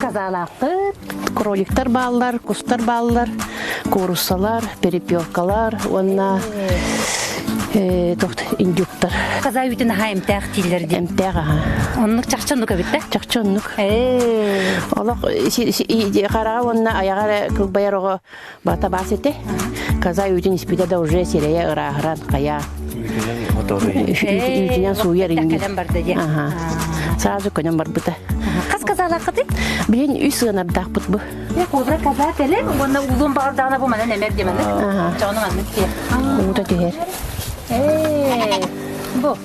Казалаахпыт. Кроликтар бааллар, кустар бааллар, кууруссалар, перепелкалар уонна индюктар. Каза үүтүн аһа эмтээх дииллэр диэн. Эмтээх аһа. Оннук чахчы оннук эбит да? Чахчы оннук. Олох хараҕа уонна айаҕа эрэ кылбайар оҕо бата баас этэ. Каза үүтүн испитэ да уже сирэйэ ырааһыран хайа. Үүтүнэн сууйар инник. Сразу көнөн барбыта. Хас казалааххытый? Билин үс ыанардаахпыт бу. Кобра каза теле уонна улуун баҕардаҕына бу манан эмэр диэмэник. Чоҕону маннык тиэ. Уута түһэр. Ээ, бу.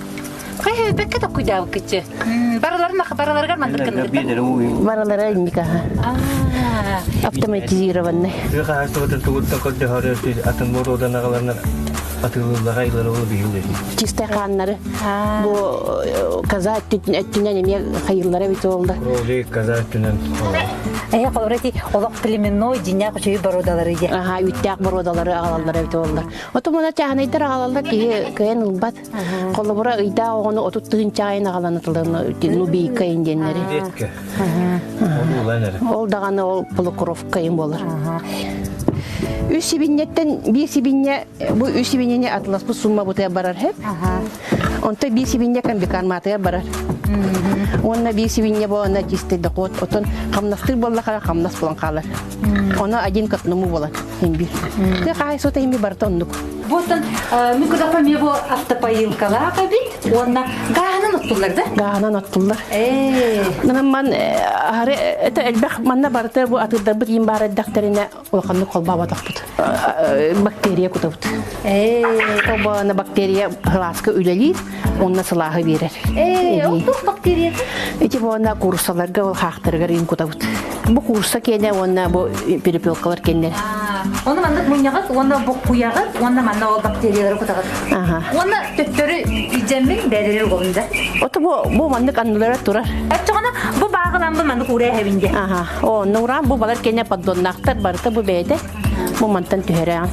Хай бэккэ токкуйдаабыккытчы. Барыларын барыларыгар маннык гынныбыт. Барылара инник аха. Автоматизированный. Тыа хаһаайыстыбатын тугуттан көрдөһөрө атын боруодан аҕаланар атыылыыллара айлары ол биһилэр. Чистай хааннары бу каза өттүнэн эмиэ хайыллара эбит буолла. Кролик каза өттүнэн. Ээ, холобура ити олох племенной дьиҥнээх үчүгэй боруодалары дии. Аха, үүттээх боруодалары аҕалаллара эбит буолла. Оту муна чааһынайдар аҕалаллар киһи кыайан ылбат. Холобура ыйдаах оҕону 30 тыһыынча айын аҕалан атыларны нубийка диэннэри. Редко. Ол Ол даҕаны ол полукровка им буолар. Үс сибинньэттэн биир сибинньэ бу үс сибинньэни атыласпыт сумма бутуйа барар хэп. Онто биир сибинньэ комбикарматыгар барар. Уонна биир сибинньэ буолана чистый доход. Отон хамнастыыр буоллахара хамнас булан хаалар. Оно один к одному буолар химби. Ты хаайсота химби барыта оннук. Буотан мин кудапа мне бу автопоилкалаах эбит уонна гааһынан оттуллар да? Гааһынан оттуллар. Нанан ман аһары это элбэх манна барыта бу атырдарбыт иин баар эрдэхтэринэ улаханнык холбообатахпыт. Бактерия кутабыт. Холбоона бактерия сылааска үлэлиир, уонна сылааһы биэрэр. Ээ, ол туох бактерия? Ити буона кууруссаларга ол хаахтарыгар иин кутабыт. Бу куурса киэнэ уонна бу перепелкалар киэннэр. Оны маннык мунньаҕыт уонна буккуйаҕыт уонна манна ол бактериялары кутаҕыт. Уонна төттөрү илдьэммин бэйэлэрин угабын да. Ото бу бу маннык аннылара турар. Оччоҕуна бу бааҕынан бу маннык урээһэбин диэ. Аха. О, нураан бу балар киэнэ поддоннаахтар барыта бу бэйэтэ. Бу мантан түһэрээҕин.